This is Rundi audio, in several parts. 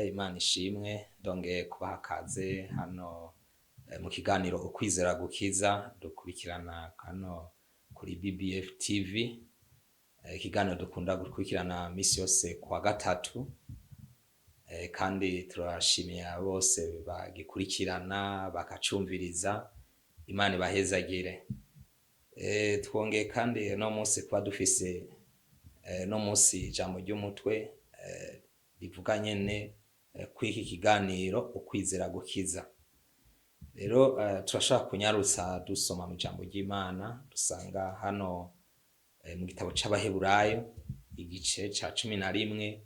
Imana ishimwe, ndongeye kubaha kaze hano mu kiganiro Ukwizera Gukiza dukurikirana hano kuri BBF TV. Ikiganiro dukunda gukurikirana misi yose kuwa gatatu, kandi turashimiye bose bagikurikirana bakacumviriza. Imana ibahezagire. Twongeye kandi no munsi kuba dufise no munsi ijambo ry'umutwe rivuga nyene kw'iki kiganiro Ukwizera Gukiza. Rero turashaka kunyarutsa dusoma mu ijambo ry'Imana dusanga hano mu gitabo c'Abaheburayo, igice ca 11,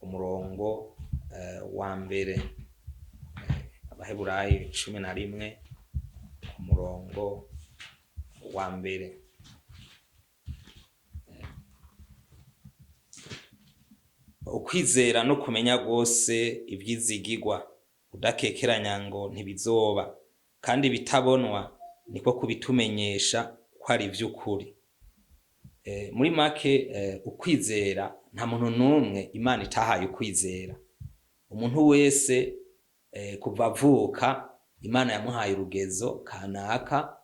umurongo wa mbere. Abaheburayo 11, umurongo wa mbere. Ukwizera no kumenya rwose ivyizigirwa, udakekeranya ngo ntibizoba, kandi bitabonwa niko kubitumenyesha ko ari ivy'ukuri. Muri make, ukwizera, nta muntu n'umwe Imana itahaye ukwizera. Umuntu wese kuva avuka Imana yamuhaye urugezo kanaka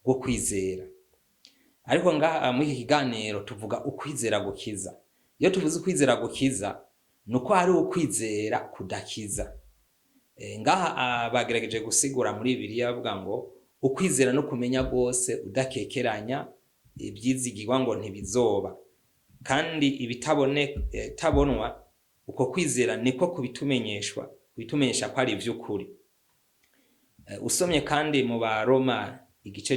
rwo kwizera. Ariko ngaha muri iki kiganiro tuvuga ukwizera gukiza. Iyo tuvuze ukwizera gukiza, ni uko hari ukwizera kudakiza. Ngaha bagerageje gusigura muri Bibiliya bavuga ngo ukwizera no kumenya rwose udakekeranya ibyizigirwa ngo ntibizoba, kandi ibitabonwa, uko kwizera niko kubitumenyesha ko ari ivy'ukuri. Usomye kandi mu Baroma igice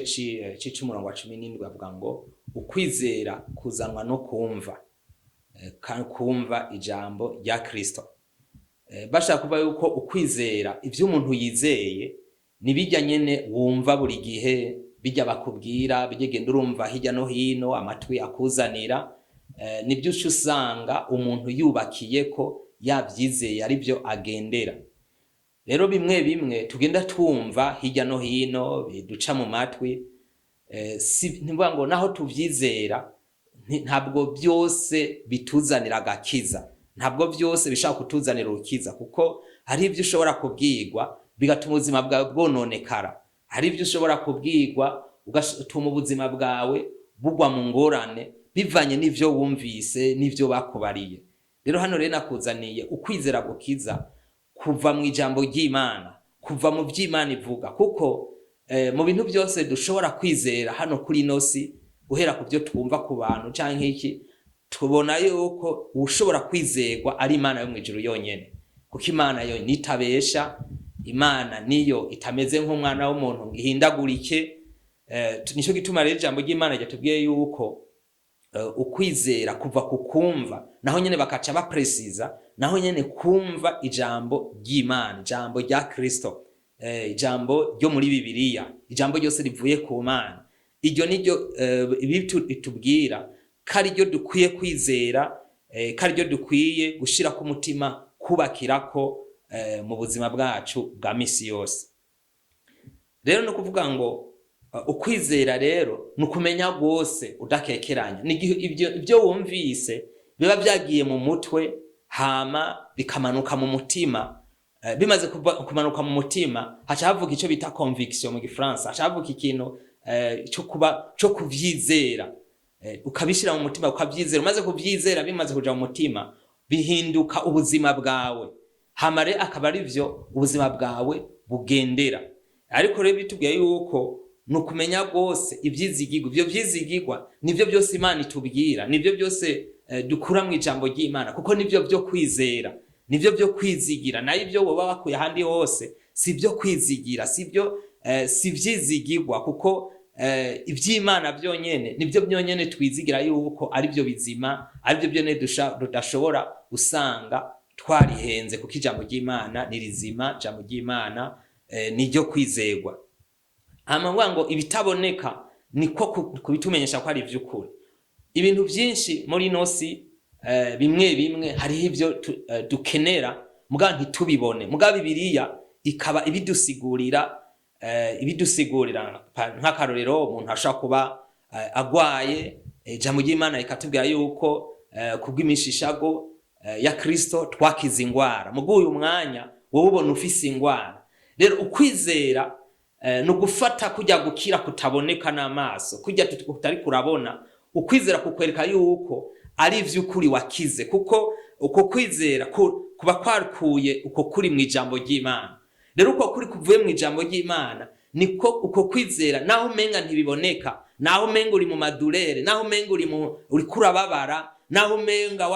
c'umurongo wa 17, bavuga ngo ukwizera kuzanwa no kumva, kumva ijambo rya Kristo. Bashaka kuvuga yuko ukwizera, ivyo umuntu yizeye ni bijya nyene wumva buri gihe, bijya bakubwira, bijya genda urumva hirya no hino, amatwi akuzanira, nibyo uca usanga umuntu yubakiye ko yavyizeye, aribyo agendera. Rero bimwe bimwe tugenda twumva hirya no hino biduca mu matwi, si ntivuga ngo naho tuvyizera, ntabwo byose bituzanira agakiza, ntabwo byose bishobora kutuzanira urukiza, kuko hari ibyo ushobora kubwirwa bigatuma ubuzima bwawe bwononekara, hari ibyo ushobora kubwirwa ugatuma ubuzima bwawe bugwa mu ngorane bivanye n'ivyo wumvise n'ivyo bakubariye. Rero hano rero nakuzaniye ukwizera gukiza kuva mu ijambo ry'Imana, kuva mu vy'Imana ivuga, kuko mu bintu byose dushobora kwizera hano kuri ino si, guhera ku byo twumva ku bantu canke iki, tubona yuko ushobora kwizerwa ari Imana yo mw'ijuru yonyene, kuko Imana yo nitabesha, Imana niyo itameze nk'umwana w'umuntu ngo ihindagurike. Nico gituma rero ijambo ry'Imana ryatubwiye yuko ukwizera kuva ku kumva, naho nyene bakaca bapresiza, naho nyene kumva ijambo ry'Imana, ijambo rya Kristo, ijambo ryo muri Bibiliya, ijambo ryose rivuye ku Mana. Iryo niryo bitubwira ko ariryo dukwiye kwizera, ko ariryo dukwiye gushira ku mutima, kubakirako mu buzima bwacu bwa misi yose. Rero no kuvuga ngo ukwizera rero ni ukumenya rwose udakekeranya, ni ibyo wumvise biba byagiye mu mutwe hama bikamanuka mu mutima. Bimaze kumanuka mu mutima, haca havuka ico bita conviction mu Gifaransa, haca havuka ikintu cyo kuba cyo kuvyizera. Ukabishira mu mutima ukavyizera, umaze kuvyizera, bimaze kuja mu mutima, bihinduka ubuzima bwawe, hama rero akaba ari vyo ubuzima bwawe bugendera. Ariko rero bitubwiye yuko ni ukumenya rwose ivyizigirwa. Ivyo vyizigirwa nivyo byose Imana itubwira, nivyo byose dukura mu ijambo ry'Imana, kuko nivyo vyo kwizera, nivyo vyo kwizigira. Nayo ibyo woba wakuye ahandi hose si ibyo kwizigira, si ivyizigirwa, kuko ivy'Imana byonyene nivyo byonyene twizigira yuko ari byo bizima, ari byo byonyene tudashobora usanga twarihenze, kuko ijambo ry'Imana ni rizima, ijambo ry'Imana ni ryo kwizegwa. Hama mvuga ngo ibitaboneka niko kubitumenyesha ko ari ivy'ukuri. Ibintu byinshi muri ino si, bimwe bimwe hariho ivyo dukenera muga ntitubibone, muga Bibiliya ikaba ibidusigurira. Nk'akarorero, umuntu ashobora kuba agwaye, Ijambo ry'Imana rikatubwira yuko kubw'imishishago ya Kristo twakize ingwara. Mugu uyu mwanya wowe ubona ufise ingwara. Rero ukwizera ni ugufata kujya gukira kutaboneka n'amaso, kujya kutari kurabona. Ukwizera kukwereka yuko ari ivy'ukuri wakize, kuko uko kwizera kuba kwakuye uko kuri mu ijambo ry'Imana. Rero uko kuri kuvuye mu ijambo ry'Imana niko uko kwizera, naho umenga ntibiboneka, naho umenga uri mu madurere, naho umenga uriko urababara, naho umenga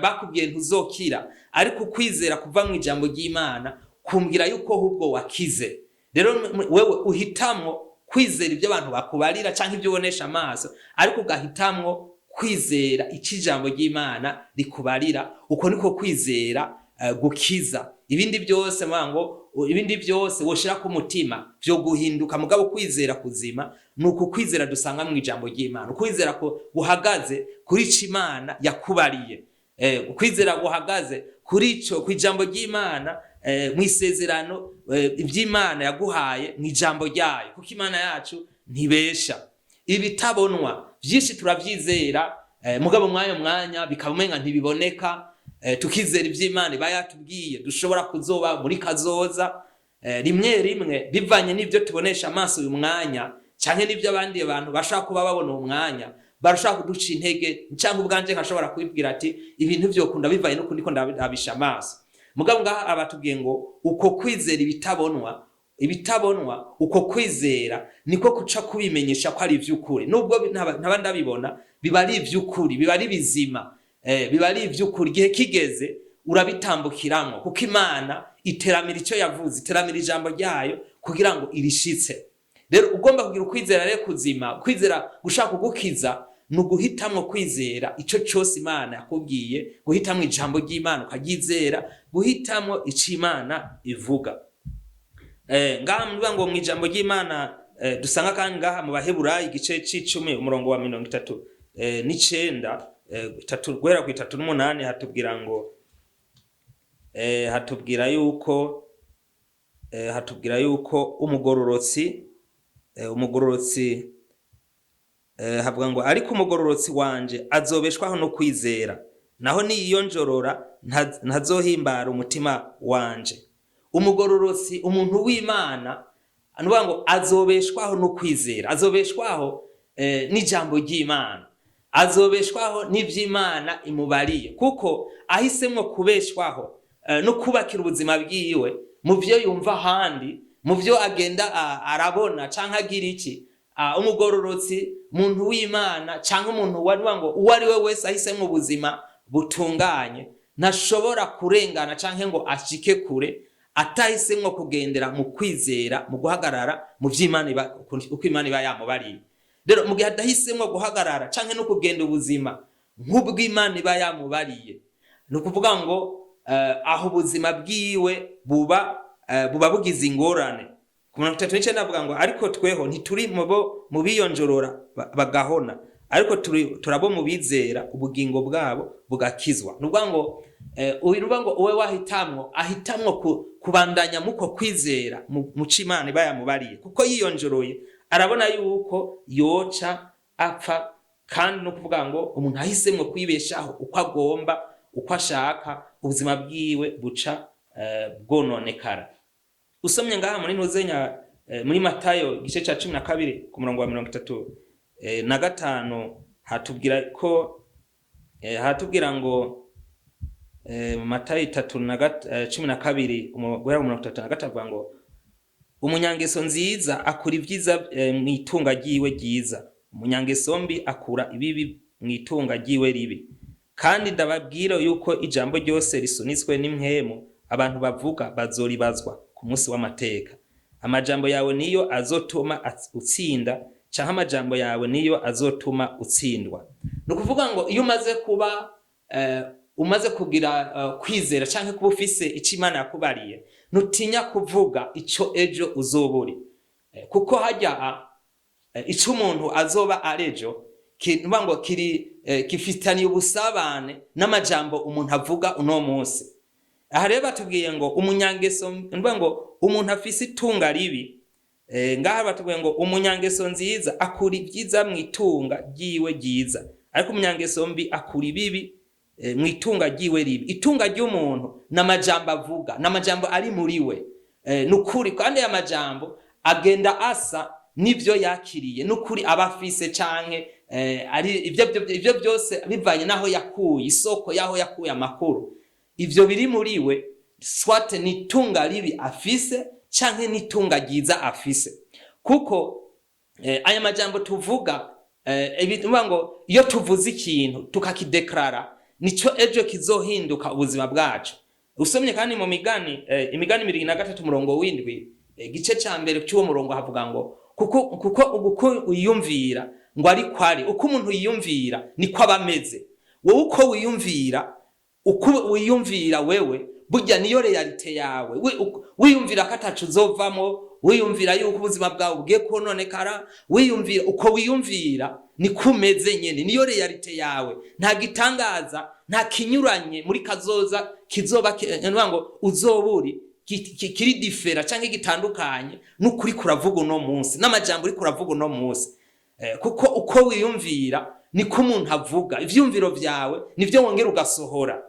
bakubwiye ntuzokira, ariko ukwizera kuva mu ijambo ry'Imana kumbwira yuko ahubwo wakize. Rero wewe uhitamwo kwizera ibyo abantu bakubarira canke ibyo ubonesha amaso, ariko ugahitamwo kwizera ico ijambo ry'Imana rikubarira. Uko niko kwizera gukiza. Ibindi byose ngo ibindi byose woshira ku mutima vyo guhinduka, mugabo kwizera kuzima ni uku kwizera dusanga mu ijambo ry'Imana, ukwizera ko guhagaze kuri ico Imana yakubariye, ukwizera guhagaze kuri ico ku ijambo ry'Imana, mu isezerano, ivy'Imana yaguhaye mu ijambo ryayo, kuko Imana yacu ntibesha. Ibitabonwa vyinshi turavyizera, mugabo mwanya mwanya bikaba umenga ntibiboneka. Tukizera ivy'Imana iba yatubwiye dushobora kuzoba muri kazoza. Rimwe rimwe bivanye n'ivyo tubonesha amaso uyu mwanya canke n'ivyo abandi bantu bashobora kuba babona uwo mwanya, barashobora kuduca intege, canke ubwanje nkashobora kwibwira ati ibintu vyokunda bivanye n'uko ndiko ndabisha amaso. Mugabo ngaha abatubwiye ngo uko kwizera ibitabonwa, uko kwizera niko kuca kubimenyesha ko ari ivy'ukuri, nubwo ntaba ndabibona, biba ari ivy'ukuri, biba ari bizima, biba ari ivy'ukuri. Igihe kigeze urabitambukiramwo, kuko Imana iteramira icyo yavuze, iteramira ijambo ryayo kugira ngo irishitse. Rero ugomba kugira ukwizera rero kuzima, kwizera gushaka kugukiza, ni uguhitamwo kwizera ico cose Imana yakubwiye, guhitamwo ijambo ry'Imana ukaryizera, guhitamwo ico Imana ivuga. Ngaha muvuga ngo mu ijambo ry'Imana, dusanga kandi ngaha mu Baheburayi igice c'icumi umurongo wa 39, 3 guhera ku 38, hatubwira ngo hatubwira yuko umugororotsi, havuga ngo: "Ariko umugororotsi wanje azobeshwaho no kwizera, naho niyiyonjorora ntazohimbara umutima wanje." Umugororotsi, umuntu w'Imana, nuvuga ngo azobeshwaho no kwizera, azobeshwaho n'ijambo ry'Imana, azobeshwaho n'ivy'Imana imubariye, kuko ahisemwo kubeshwaho no kubakira ubuzima bwiwe mu vyo yumva ahandi, mu vyo agenda arabona canke agira iki. Umugororotsi, muntu w'Imana, canke umuntu wanuvuga ngo uwo ari we wese ahisemwo ubuzima butunganye, ntashobora kurengana canke ngo ashike kure atahisemwo kugendera mu kwizera, mu guhagarara mu vy'Imana uko Imana iba yamubariye. Rero mu gihe adahisemwo guhagarara canke no kugenda ubuzima nk'ubw'Imana iba yamubariye, ni ukuvuga ngo aho ubuzima bwiwe buba bugize ingorane. Ku 39 avuga ngo: "Ariko tweho ntituri mu bo mu biyonjorora bagahona, ariko turabo mu bizera ubugingo bwabo bugakizwa." Ni ukuvuga ngo uyu nuvuga ngo uwe wahitamwo ahitamwo kubandanya muko kwizera mu co Imana iba yamubariye, kuko yiyonjoroye arabona yuko yoca apfa. Kandi no kuvuga ngo umuntu ahisemwo kwibeshaho uko agomba, uko ashaka, ubuzima bwiwe buca bwononekara. Usomye ngaha muri ntuzenya, muri Matayo igice ca 12 ku murongo wa 35, hatubwira ko hatubwira ngo Matayo 12 guhera ku 35 avuga ngo: "Umunyangeso nziza akura ibyiza mu itunga ryiwe ryiza, umunyangeso mbi akura ibibi mu itunga ryiwe ribi. Kandi ndababwira yuko ijambo ryose risunitswe n'impwemu abantu bavuga bazoribazwa ku munsi w'amateka. Amajambo yawe niyo azotuma utsinda, canke amajambo yawe niyo azotuma utsindwa." Ni ukuvuga ngo iyo umaze kuba umaze kugira kwizera canke kuba ufise ico Imana yakubariye, ntutinya kuvuga ico ejo uzoba uri. Kuko harya ico umuntu azoba arejo nuvuga ngo kiri gifitaniye ubusabane n'amajambo umuntu avuga uno munsi. Aha rero batubwiye ngo umunyangeso, nuvuga ngo umuntu afise itunga ribi, ngaha batubwiye ngo umunyangeso nziza akura ibyiza mu itunga ryiwe ryiza. Ariko umunyangeso mbi akura ibibi mu itunga ryiwe ribi. Itunga ry'umuntu n'amajambo avuga, n'amajambo ari muri we. Nukuri kandi aya majambo agenda asa n'ivyo yakiriye, nukuri aba afise canke ari ivyo byose bivanye naho yakuye isoko yaho yakuye amakuru. Ivyo biri muri we, soit ni itunga ribi afise canke n'itunga ryiza afise, kuko aya majambo tuvuga, bivuga ngo iyo tuvuze ikintu tukakideklarara, nico ejo kizohinduka ubuzima bwacu. Usomye kandi mu Migani, Imigani 23 umurongo w'7, igice ca mbere cy'uwo murongo, havuga ngo kuko uko wiyumvira ngo ariko ari uko umuntu yiyumvira niko aba ameze. Wowe uko wiyumvira, uko wiyumvira wewe, burya niyo réalité yawe. Wiyumvira ko atacu uzovamo, wiyumvira yuko ubuzima bwawe bugiye kononekara, wiyumvira uko wiyumvira niko umeze nyene, niyo réalité yawe. Nta gitangaza, nta kinyuranye muri kazoza kizoba nukuvuga ngo uzoba uri kiri différent canke gitandukanye n'ukuri kuravuga uno munsi n'amajambo uri kuravuga uno munsi. Kuko uko wiyumvira niko umuntu avuga. Ivyumviro vyawe nivyo wongera ugasohora.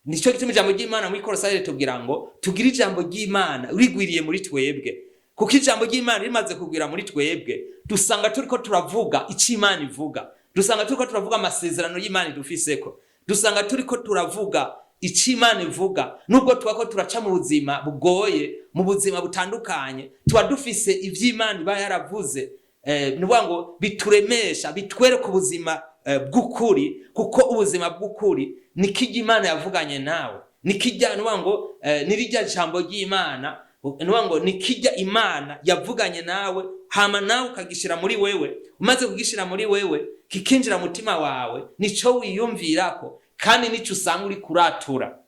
Nico gituma ijambo ry'Imana muri Kolosayi ritubwira ngo tugire ijambo ry'Imana rigwiriye muri twebwe, kuko ijambo ry'Imana rimaze kugwira muri twebwe, dusanga turiko turavuga ico Imana ivuga, dusanga turiko turavuga amasezerano y'Imana idufiseko, dusanga turiko turavuga ico Imana ivuga. Nubwo tuba ko turaca mu buzima bugoye, mu buzima butandukanye, tuba dufise ivyo Imana iba yaravuze. Ni ukuvuga ngo bituremesha, bitwereka ubuzima bw'ukuri, kuko ubuzima bw'ukuri ni kijya Imana yavuganye nawe, ni kijya, ni ukuvuga ngo ni rirya jambo ry'Imana, ni ukuvuga ngo ni kijya Imana yavuganye nawe, hama nawe ukagishira muri wewe. Umaze kugishira muri wewe, kikinjira mu mutima wawe, nico wiyumvirako kandi nico usanga uri kuratura.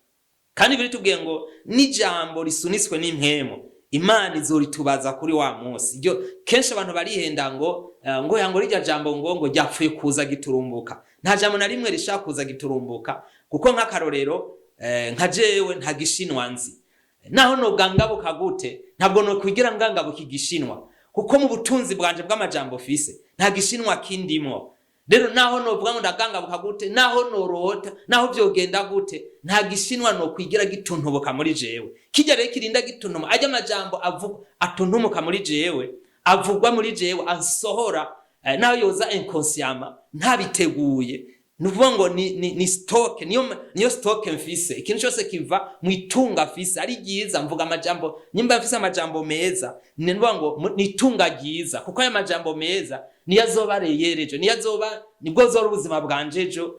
Kandi biritubwiye ngo n'ijambo risuniswe n'impwemu, Imana izoritubaza kuri wa munsi. Iryo kenshi abantu barihenda ngo ngo yango rirya jambo ngo ryapfuye kuza giturumbuka. Nta jambo na rimwe rishaka kuza giturumbuka, kuko nk'akarorero, nka jewe nta gishinwa nzi. Naho nogangabuka gute, ntabwo nokwigira ngangabuka igishinwa, kuko mu butunzi bwanje bw'amajambo fise nta gishinwa kindimwo. Rero naho novuga ngo ndagangabuka gute, naho norota, naho vyogenda gute, nta gishinwa nokwigira gituntubuka muri jewe. Kijya rero kirinda gituntuma, ajya amajambo avuga atuntumuka muri jewe, avugwa muri jewe, ansohora, naho yoza inconsciemment ntabiteguye, ni ukuvuga ngo ni stock, niyo stock mfise. Ikintu cyose kiva mu itunga mfise ari ryiza. Mvuga amajambo, nyimba mfise amajambo meza, ni ukuvuga ngo ni itunga ryiza, kuko aya majambo meza niyo azoba reyerejo, niyo azoba, nibwo zoba ubuzima bwanje ejo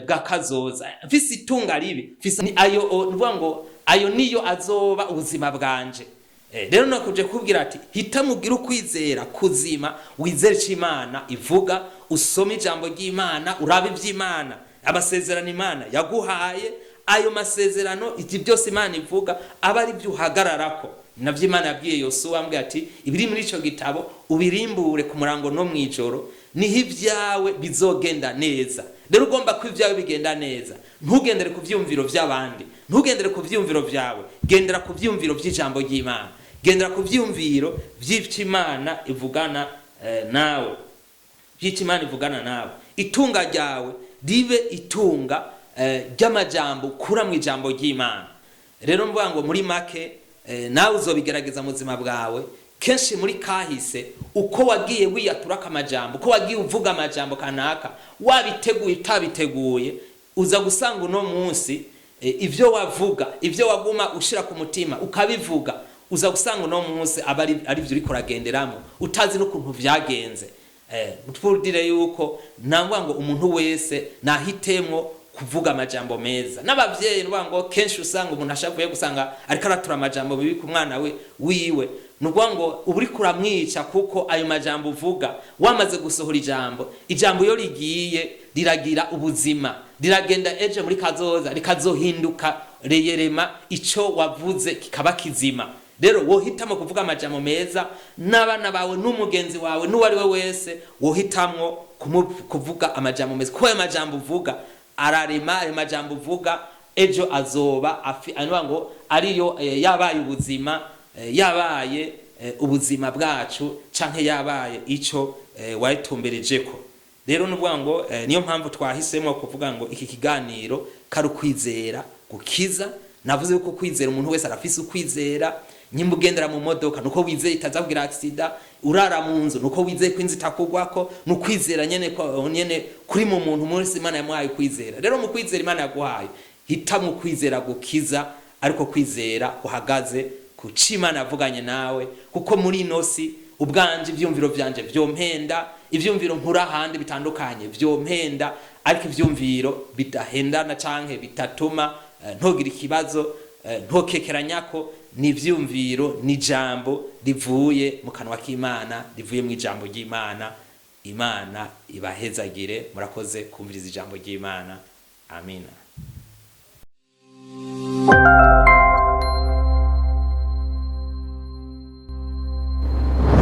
bw'akazoza. Mfise itunga ribi, mfise ni ayo ni ukuvuga ngo ayo niyo azoba ubuzima bwanje. Rero nakuje kubwira ati hitamo ugire ukwizera kuzima, wizere ico Imana ivuga, usome ijambo ry'Imana, urabe ivy'Imana, amasezerano Imana yaguhaye. Ayo masezerano, ivyo byose Imana ivuga, aba ari byo uhagararako. Navyo Imana yabwiye Yosuwa, ambwiye ati ibiri muri ico gitabo ubirimbure ku murango no mw'ijoro, niho ibyawe bizogenda neza. Rero ugomba ko ibyawe bigenda neza, ntugendere ku vyumviro vy'abandi, ntugendere ku vyumviro vyawe, gendera ku vyumviro vy'ijambo ry'Imana, gendera ku vyumviro vy'ivyo Imana ivugana nawe, vy'icyo Imana ivugana nawe. Itunga ryawe ribe itunga ry'amajambo ukura mu ijambo ry'Imana. Rero mvuga ngo muri make, nawe uzobigerageza mu buzima bwawe. Kenshi muri kahise, uko wagiye wiyaturako amajambo, uko wagiye uvuga amajambo kanaka, wabiteguye utabiteguye, uza gusanga uno munsi ivyo wavuga, ivyo waguma ushira ku mutima ukabivuga, uza gusanga uno munsi aba ari byo uriko uragenderamo utazi n'ukuntu vyagenze. Twudire yuko nangwa ngo umuntu wese nahitemwo kuvuga amajambo meza. N'abavyeyi, nuvuga ngo kenshi usanga umuntu ashavuye gusanga ariko aratura amajambo bibi ku mwana we wiwe, nuvuga ngo uba uriko uramwica, kuko ayo majambo uvuga, wamaze gusohora ijambo, ijambo iyo rigiye riragira ubuzima, riragenda ejo muri kazoza rikazohinduka réellement, ico wavuze kikaba kizima. Rero wohitamo kuvuga amajambo meza n'abana bawe n'umugenzi wawe n'uwo ari we wese, wohitamwo kuvuga amajambo meza, kuko ayo majambo uvuga ararema. Ayo majambo uvuga ejo azoba anuvuga ngo ariyo yabaye ubuzima, yabaye ubuzima bwacu canke yabaye ico wayitumberejeko. Rero Rero nuvuga ngo niyo mpamvu twahisemo kuvuga ngo iki kiganiro kari ukwizera gukiza. Navuze yuko kwizera, umuntu wese arafise ukwizera. Nyimba ugendera mu modoka, nuko wizeye itaza kugira accident. Urara mu nzu, nuko wizeye ko inzu itakugwako. Ni ukwizera nyene nyene kuri mu muntu munsi Imana yamuhaye kwizera. Rero mu kwizera Imana yaguhaye, hitamo kwizera gukiza, ariko kwizera kuhagaze ku co Imana yavuganye nawe. Kuko muri ino si, ubwanje ivyumviro vyanje vyompenda, ivyumviro nkura ahandi bitandukanye vyompenda, ariko ivyumviro bidahendana canke bitatuma ntogira ikibazo, ntokekeranyako, ni ivyumviro, ni ijambo rivuye mu kanwa k'Imana, rivuye mu ijambo ry'Imana. Imana ibahezagire. Murakoze kumviriza ijambo ry'Imana. Amina.